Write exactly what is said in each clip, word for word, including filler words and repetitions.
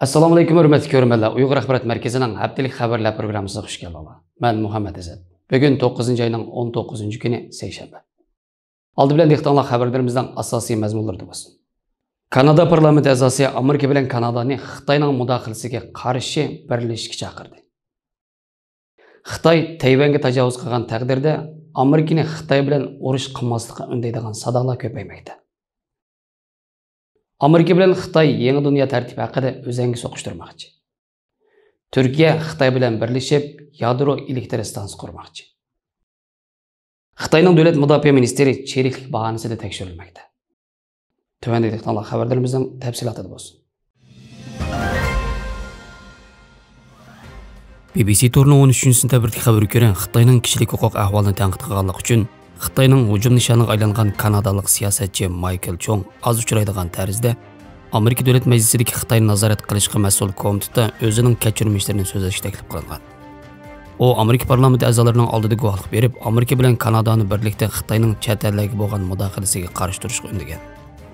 ئەسسالامۇئەلەيكۇم، ھۆرمەتلىك كۆرۈرمەنلەر. ئۇيغۇر ئاخبارات مەركىزىنىڭ ھەپتىلىك خەۋەرلەر پروگراممىسىغا خۇش كەلدىڭلار. مەن مۇھەممەت ئىززەت. بۈگۈن توققۇزىنچى ئاينىڭ ئون توققۇزىنچى كۈنى، سەيشەنبە. ئالدى بىلەن دىققىتىڭلار خەۋەرلىرىمىزنىڭ ئاساسىي مەزمۇنلىرىدا بولسۇن. كانادا پارلامېنت ئەزاسى ئامېرىكا بىلەن كانادانى خىتاينىڭ مۇداخىلىسىگە قارشى بىرلىشىشكە چاقىردى. خىتاي تەيۋەنگە تاجاۋۇز قىلغان تەقدىردە، ئامېرىكىنى خىتاي بىلەن ئۇرۇش قىلماسلىققا ئۈندەيدىغان سادالار كۆپەيمەكتە. ئامېرىكا بىلەن خىتاي يېڭى دۇنيا تەرتىپى ھەققىدە ئۆزەڭگە سوقۇشتۇرماقچى. تۈركىيە خىتاي بىلەن بىرلىشىپ، يادرو ئېلېكتر ئىستانسىسى قۇرماقچى. خىتاينىڭ دۆلەت مۇداپىئە مىنىستىرى چىرىكلىك باھانىسىدە تەكشۈرۈلمەكتە. تۆۋەندىكى دىققىتىڭلار خەۋەرلىرىمىزنىڭ تەپسىلاتىدا بولسۇن. بى بى سى تورىنىڭ ئون ئۈچىنچى سېنتەبىردىكى خەۋىرىگە كۆرە، خىتاينىڭ كىشىلىك ھوقۇق ئەھۋالىنى تەنقىد قىلغانلىقى ئۈچۈن خىتاينىڭ ھۇجۇم نىشانىغا ئايلانغان كانادالىق سىياسەتچى مايكل چوڭ ئاز ئۇچرايدىغان تەرزدە ئامېرىكا دۆلەت مەجلىسىدىكى خىتاينى نازارەت قىلىشقا مەسئۇل كومىتېتتا ئۆزىنىڭ كەچۈرمىشلىرىنى سۆزلەشكە تەكلىپ قىلىنغان. ئۇ ئامېرىكا پارلامېنتى ئەزالىرىنىڭ ئالدىدا گۇۋاھلىق بېرىپ، ئامېرىكا بىلەن كانادانى بىرلىكتە خىتاينىڭ چەت ئەللەرگە بولغان مۇداخىلىسىگە قارشى تۇرۇشقا ئۈندىگەن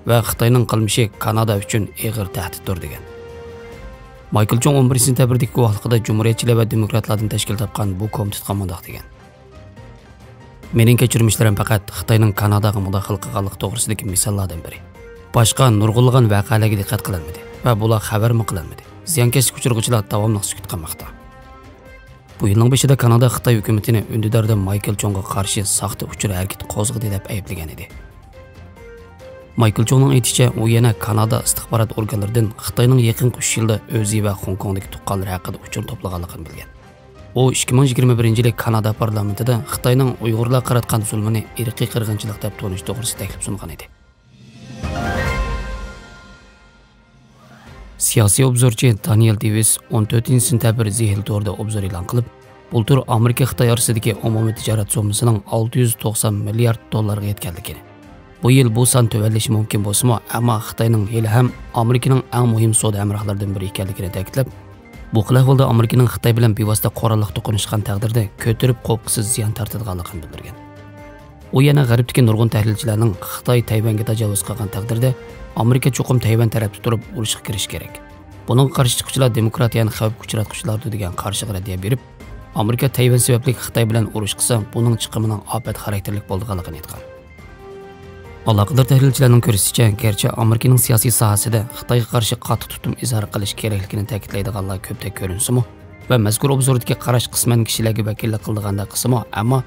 ۋە خىتاينىڭ قىلمىشى كانادا ئۈچۈن ئېغىر تەھدىتتۇر، دېگەن. مايكل چوڭ ئون بىرىنچى سېنتەبىردىكى گۇۋاھلىقىدا جۇمھۇرىيەتچىلەر ۋە دېموكراتلاردىن تەشكىل تاپقان بۇ كومىتېتقا مۇنداق دېگەن: مېنىڭ كەچۈرمىشلىرىم پەقەت خىتاينىڭ كاناداغا مۇداخىلە قىلغانلىقى توغرىسىدىكى مىساللاردىن بىرى. باشقا نۇرغۇنلىغان ۋەقەلەرگە دىققەت قىلىنمىدى ۋە بۇلار خەۋەرمۇ قىلىنمىدى. زىيانكەشلىككە ئۇچرىغۇچىلار داۋاملىق سۈكۈت قىلماقتا. بۇ يىلنىڭ بېشىدا كانادا خىتاي ھۆكۈمىتىنى ئۈندىداردا مايكل چوڭغا قارشى ساختا ئۇچۇر ھەرىكىتى قوزغىدى دەپ ئەيىبلىگەن ئىدى. مايكل چوڭنىڭ ئېيتىشىچە، ئۇ يەنە كانادا ئىستىخبارات ئورگانلىرىدىن خىتاينىڭ يېقىنقى ئۈچ يىلدا ئۆزى ۋە خوڭكوڭدىكى تۇغقانلىرى ھەققىدە ئۇچۇر توپلىغانلىقىنى بىلگەن. ئۇ ئىككى مىڭ يىگىرمە بىرىنچى يىلى كانادا پارلامېنتىدا خىتاينىڭ ئۇيغۇرلارغا قاراتقان زۇلمىنى ئىرقىي قىرغىنچىلىق دەپ تونۇش توغرىسىدا تەكلىپ سۇنغان ئىدى. سىياسىي ئوبزورچى دانىيېل دېۋىس ئون تۆتىنچى سېنتەبىر زېھىل تورىدا ئوبزور ئېلان قىلىپ، بۇلتۇر ئامېرىكا خىتاي ئارىسىدىكى ئومۇمىي تىجارەت سوممىسىنىڭ ئالتە يۈز توقسان مىليارد دوللارغا يەتكەنلىكىنى، بۇ يىل بۇ سان تۆۋەنلىشى مۇمكىن بولسىمۇ، ئەمما خىتاينىڭ ھېلىھەم ئامېرىكىنىڭ ئەڭ مۇھىم سودا ھەمراھلىرىدىن بىرى ئىكەنلىكىنى تەكىتلەپ، بۇ خىل ئەھۋالدا ئامېرىكىنىڭ خىتاي بىلەن بىۋاسىتە قوراللىق توقۇنۇشقان تەقدىردە كۆتۈرۈپ قوپقۇسىز زىيان تارتىدىغانلىقىنى بىلدۈرگەن. ئۇ يەنە غەربتىكى نۇرغۇن تەھلىلچىلەرنىڭ خىتاي تەيۋەنگە تاجاۋۇز قىلغان تەقدىردە، ئامېرىكا چوقۇم تەيۋەن تەرەپتە تۇرۇپ ئۇرۇشقا كىرىشى كېرەك. بۇنىڭغا قارشى چىققۇچىلار دېموكراتىيەنى خەۋپكە ئۇچراتقۇچىلاردۇر دېگەن قارشىغا رەددىيە بېرىپ، ئامېرىكا تەيۋەن سەۋەبلىك خىتاي بىلەن ئۇرۇش قىلسا، بۇنىڭ چىقىمىنىڭ ئاپەت خاراكتېرلىك بولىدىغانلىقىنى ئېيتقان. ئالاقىدار تەھلىلچىلەرنىڭ كۆرۈشىچە، گەرچە ئامېرىكىنىڭ سىياسىي ساھەسىدە خىتايغا قارشى قاتتىق تۇتۇم ئىزھار قىلىش كېرەكلىكىنى تەكىتلەيدىغانلار كۆپتەك كۆرۈنسىمۇ، ۋە مەزكۇر ئوبزوردىكى قاراش قىسمەن كىشىلەرگە ۋەكىللىك قىلىدىغاندەك قىلسىمۇ، ئەمما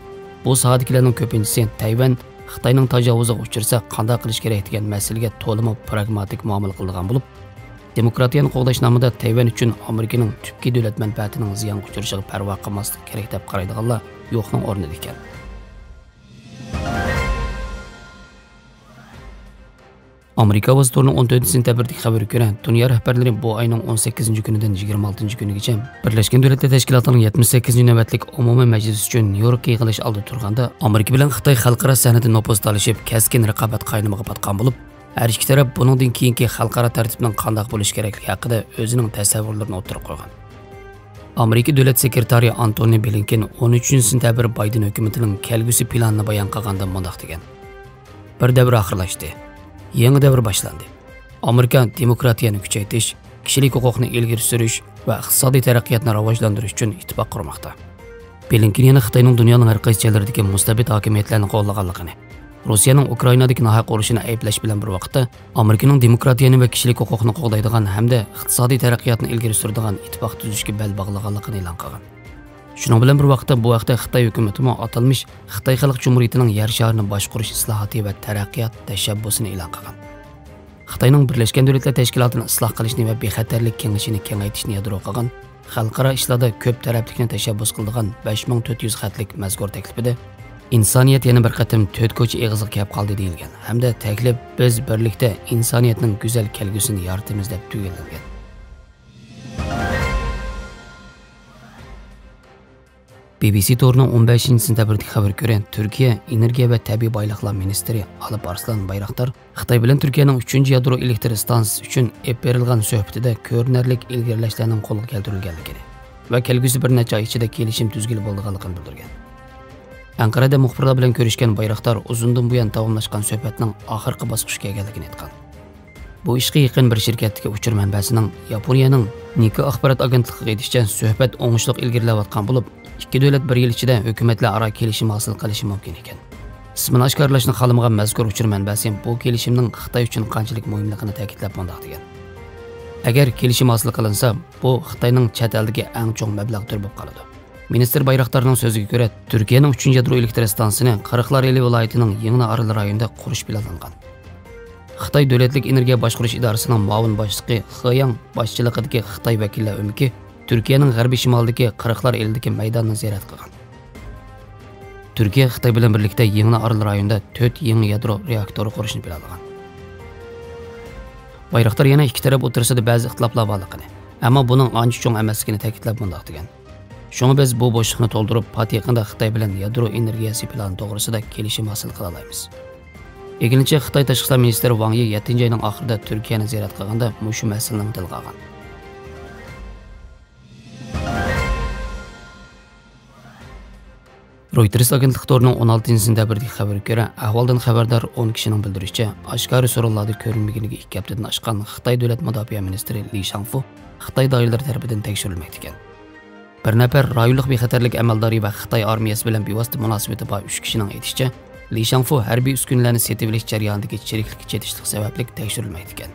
بۇ ساھەدىكىلەرنىڭ كۆپىنچىسى تەيۋەن خىتاينىڭ تاجاۋۇزىغا ئۇچرىسا قانداق قىلىش كېرەك دېگەن مەسىلىگە تولىمۇ پراگماتىك مۇئامىلە قىلىدىغان بولۇپ، دېموكراتىيەنى قوغداش نامىدا تەيۋەن ئۈچۈن ئامېرىكىنىڭ تۈپكى دۆلەت مەنپەئەتىنىڭ زىيانغا ئۇچرىشىغا پەرۋا قىلماسلىق كېرەك دەپ قارايدىغانلار يوقنىڭ ئورنىدا ئىكەن. ئامېرىكا ئاۋازى تورىنىڭ ئون تۆتىنچى سېنتەبىردىكى خەۋىرىگە كۆرە، دۇنيا رەھبەرلىرى بۇ ئاينىڭ ئون سەككىزىنچى كۈنىدىن يىگىرمە ئالتىنچى كۈنىگىچە بىرلەشكەن دۆلەتلەر تەشكىلاتىنىڭ يەتمىش سەككىزىنچى نۆۋەتلىك ئومۇمىي مەجلىسى ئۈچۈن نيۇ يوركقا يىغىلىش ئالدىدا تۇرغاندا، ئامېرىكا بىلەن خىتاي خەلقئارا سەھنىدە نوپۇز تالىشىپ، كەسكىن رىقابەت قاينىمىغا پاتقان بولۇپ، ھەر ئىككى تەرەپ بۇنىڭدىن كېيىنكى خەلقئارا تەرتىپنىڭ قانداق بولۇشى كېرەكلىكى ھەققىدە ئۆزىنىڭ تەسەۋۋۇرلىرىنى ئوتتۇرىغا قويغان. ئامېرىكا دۆلەت سېكرېتارى ئانتونى بلىنكېن ئون ئۈچىنچى سېنتەبىر بايدېن ھۆكۈمىتىنىڭ كەلگۈسى پىلانىنى بايان قىلغاندا مۇنداق دېگەن: بىر دەۋر ئاخىرلاشتى. يېڭى دەۋر باشلاندى. ئامېرىكا دېموكراتىيەنى كۈچەيتىش، كىشىلىك ھوقۇقنى ئىلگىرى سۈرۈش ۋە ئىقتىسادىي تەرەققىياتنى راۋاجلاندۇرۇش ئۈچۈن ئىتتىپاق قۇرماقتا. بلىنكېن يەنە خىتاينىڭ دۇنيانىڭ ھەر قايسى جايلىرىدىكى مۇستەبىت ھاكىمىيەتلەرنى قوللىغانلىقىنى، روسىيەنىڭ ئۇكرائىنادىكى ناھەق ئۇرۇشىنى ئەيىبلەش بىلەن بىر ۋاقىتتا، ئامېرىكىنىڭ دېموكراتىيەنى ۋە كىشىلىك ھوقۇقنى قوغدايدىغان ھەمدە ئىقتىسادىي تەرەققىياتنى ئىلگىرى سۈرىدىغان ئىتتىپاق تۈزۈشكە بەل باغلىغانلىقىنى ئېلان قىلغان. شۇنىڭ بىلەن بىر ۋاقىتتا، بۇ ھەقتە خىتاي ھۆكۈمىتىمۇ ئاتالمىش خىتاي خەلق جۇمھۇرىيىتىنىڭ يەر شارىنى باشقۇرۇش ئىسلاھاتى ۋە تەرەققىيات تەشەببۇسىنى ئېلان قىلغان. خىتاينىڭ بىرلەشكەن دۆلەتلەر تەشكىلاتىنى ئىسلاھ قىلىشنى ۋە بىخەتەرلىك كېڭىشىنى كېڭەيتىشنى يادرو قىلغان خەلقئارا ئىشلاردا كۆپ تەرەپلىكنى تەشەببۇس قىلىدىغان بەش مىڭ تۆت يۈز خەتلىك مەزكۇر تەكلىپىدە، ئىنسانىيەت يەنە بىر قېتىم تۆت كوچا ئېغىزىغا كەپ قالدى، دېيىلگەن ھەمدە تەكلىپ، بىز بىرلىكتە ئىنسانىيەتنىڭ گۈزەل كەلگۈسىنى يارىتىمىز، دەپ تۈگىلەنگەن. بى بى سى تورىنىڭ ئون بەشىنچى سېنتەبىردىكى خەۋىرىگە كۆرە، تۈركىيە ئېنېرگىيە ۋە تەبىئىي بايلىقلار مىنىستىرى ئالىپ ئارسلان بايراقدار خىتاي بىلەن تۈركىيەنىڭ ئۈچىنچى يادرو ئېلېكتر ئىستانسىسى ئۈچۈن ئېلىپ بېرىلغان سۆھبىتىدە كۆرۈنەرلىك ئىلگىرىلەشلەرنىڭ قولغا كەلتۈرۈلگەنلىكىنى ۋە كەلگۈسى بىر نەچچە ئاي ئىچىدە كېلىشىم تۈزگىلى بولىدىغانلىقىنى بىلدۈرگەن. ئەنقەرەدە مۇخبىرلار بىلەن كۆرۈشكەن بايراقدار ئۇزۇندىن بۇيان داۋاملاشقان سۆھبەتنىڭ ئاخىرقى باسقۇچقا كەلگەنلىكىنى ئېيتقان. بۇ ئىشقا يېقىن بىر شىركەتتىكى ئۇچۇر مەنبەسىنىڭ ياپونىيەنىڭ نىككا ئاخبارات ئاگېنتلىقىغا ئېيتىشىچە، سۆھبەت ئوڭۇشلۇق ئىلگىرىلەۋاتقان بولۇپ، ئىككى دۆلەت بىر يىل ئىچىدە ھۆكۈمەتلەر ئارا كېلىشىم ھاسىل قىلىشى مۇمكىن ئىكەن. ئىسمىنى ئاشكارىلاشنى خالىمىغان مەزكۇر ئۇچۇر مەنبەسى بۇ كېلىشىمنىڭ خىتاي ئۈچۈن قانچىلىك مۇھىملىقىنى تەكىتلەپ مۇنداق دېگەن: ئەگەر كېلىشىم ھاسىل قىلىنسا، بۇ خىتاينىڭ چەت ئەلدىكى ئەڭ چوڭ مەبلەغ تۈرى بولۇپ قالىدۇ. مىنىستىر بايراقدارنىڭ سۆزىگە كۆرە، تۈركىيەنىڭ ئۈچىنچى يادرو ئېلېكتر ئىستانسىسىنى قىرىقلار ئېلى ۋىلايىتىنىڭ يېڭىنە ئارىل رايونىدا قۇرۇش پىلانلانغان. خىتاي دۆلەتلىك ئېنېرگىيە باشقۇرۇش ئىدارىسىنىڭ مۇئاۋىن باشلىقى خې ياڭ باشچىلىقىدىكى خىتاي ۋەكىللەر ئۆمىكى تۈركىيەنىڭ غەربىي شىمالىدىكى قىرىقلار ئېلىدىكى مەيداننى زىيارەت قىلغان. تۈركىيە خىتاي بىلەن بىرلىكتە يېڭىنە ئارىل رايونىدا تۆت يېڭى يادرو رېئاكتورى قۇرۇشنى پىلانلىغان. بايراقدار يەنە ئىككى تەرەپ ئوتتۇرىسىدا بەزى ئىختىلاپلار بارلىقىنى، ئەمما بۇنىڭ ئانچە چوڭ ئەمەسلىكىنى تەكىتلەپ مۇنداق دېگەن: شۇڭا بىز بۇ بوشلۇقنى تولدۇرۇپ، پات يېقىندا خىتاي بىلەن يادرو ئېنېرگىيەسى پىلانى توغرىسىدا كېلىشىم ھاسىل قىلالايمىز. ئىگىلىنىشىچە، خىتاي تاشقى ئىشلار مىنىستىرى ۋاڭ يى يەتتىنچى ئاينىڭ ئاخىرىدا تۈركىيەنى زىيارەت قىلغاندا مۇشۇ مەسىلىنىمۇ تىلغا ئالغان. رويتېرس ئاگېنتلىق تورىنىڭ ئون ئالتىنچى سېنتەبىردىكى خەۋىرىگە كۆرە، ئەھۋالدىن خەۋەردار ئون كىشىنىڭ بىلدۈرۈشىچە، ئاشكارا سورۇنلاردا كۆرۈنمىگىنىگە ئىككى ھەپتىدىن ئاشقان خىتاي دۆلەت مۇداپىئە مىنىستىرى لى شاڭفۇ خىتاي دائىرىلىرى تەرىپىدىن تەكشۈرۈلمەكتىكەن. بىر نەپەر رايونلۇق بىخەتەرلىك ئەمەلدارى ۋە خىتاي ئارمىيەسى بىلەن بىۋاسىتە مۇناسىۋىتى بار ئۈچ كىشىنىڭ ئېيتىشىچە، لى شاڭفۇ ھەربىي ئۈسكۈنىلەرنى سېتىۋېلىش جەريانىدىكى چىرىكلىككە چېتىشلىق سەۋەبلىك تەكشۈرۈلمەكتىكەن.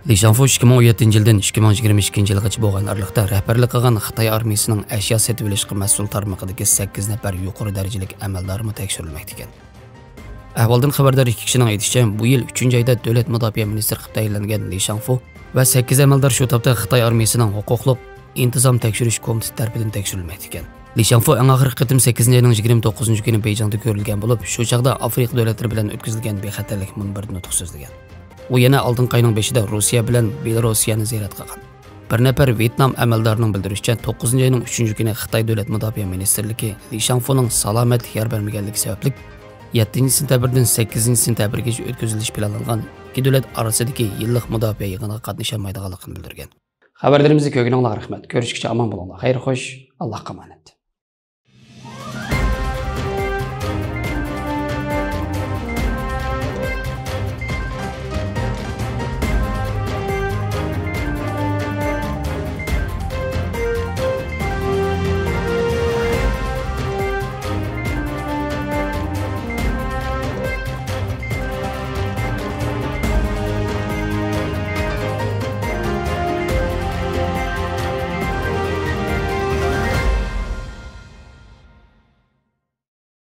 لى شاڭفۇ ئىككى مىڭ ئون يەتتىنچى يىلدىن ئىككى مىڭ يىگىرمە ئىككىنچى يىلغىچە بولغان ئارىلىقتا رەھبەرلىك قىلغان خىتاي ئارمىيىسىنىڭ ئەشيا سېتىۋېلىشقا مەسئۇل تارمىقىدىكى سەككىز نەپەر يۇقىرى دەرىجىلىك ئەمەلدارىمۇ تەكشۈرۈلمەكتىكەن. ئەھۋالدىن خەۋەردار ئىككى كىشىنىڭ ئېيتىشىچە، بۇ يىل ئۈچىنچى ئايدا دۆلەت مۇداپىئە مىنىستىرى قىلىپ تەيىنلەنگەن لى شاڭفۇ ۋە سەككىز ئەمەلدار شۇ تاپتا خىتاي ئارمىيىسىنىڭ ھوقۇقلۇق ئىنتىزام تەكشۈرۈش كومىتېتى تەرىپىدىن تەكشۈرۈلمەكتىكەن. لى شاڭفۇ ئەڭ ئاخىرقى قېتىم سەككىزىنچى ئاينىڭ يىگىرمە توققۇزىنچى كۈنى بېيجىڭدا كۆرۈلگەن بولۇپ، شۇ چاغدا ئافرىقا دۆلەتلىرى بىلەن ئۆتكۈزۈلگەن بىخەتەرلىك مۇنبىرىدا نۇتۇق سۆزلىگەن. ئۇ يەنە ئالدىنقى ئاينىڭ بېشىدا روسىيە بىلەن بېلاروسىيەنى زىيارەت قىلغان. بىر نەپەر ۋيېتنام ئەمەلدارىنىڭ بىلدۈرۈشىچە، توققۇزىنچى ئاينىڭ ئۈچىنچى كۈنى خىتاي دۆلەت مۇداپىئە مىنىستىرلىكى لى شاڭفۇنىڭ سالامەتلىك يار بەرمىگەنلىكى سەۋەبلىك، يەتتىنچى سېنتەبىردىن سەككىزىنچى سېنتەبىرگىچە ئۆتكۈزۈلۈش پىلانلانغان ئىككى دۆلەت ئارىسىدىكى يىللىق مۇداپىئە يىغىنىغا قاتنىشالمايدىغانلىقىنى بىلدۈرگەن. خەۋەرلىرىمىزنى كۆرگىنىڭلارغا رەھمەت. كۆرۈشكىچە ئامان بولۇڭلار. خەير خوش، ئاللاھقا ئامانەت.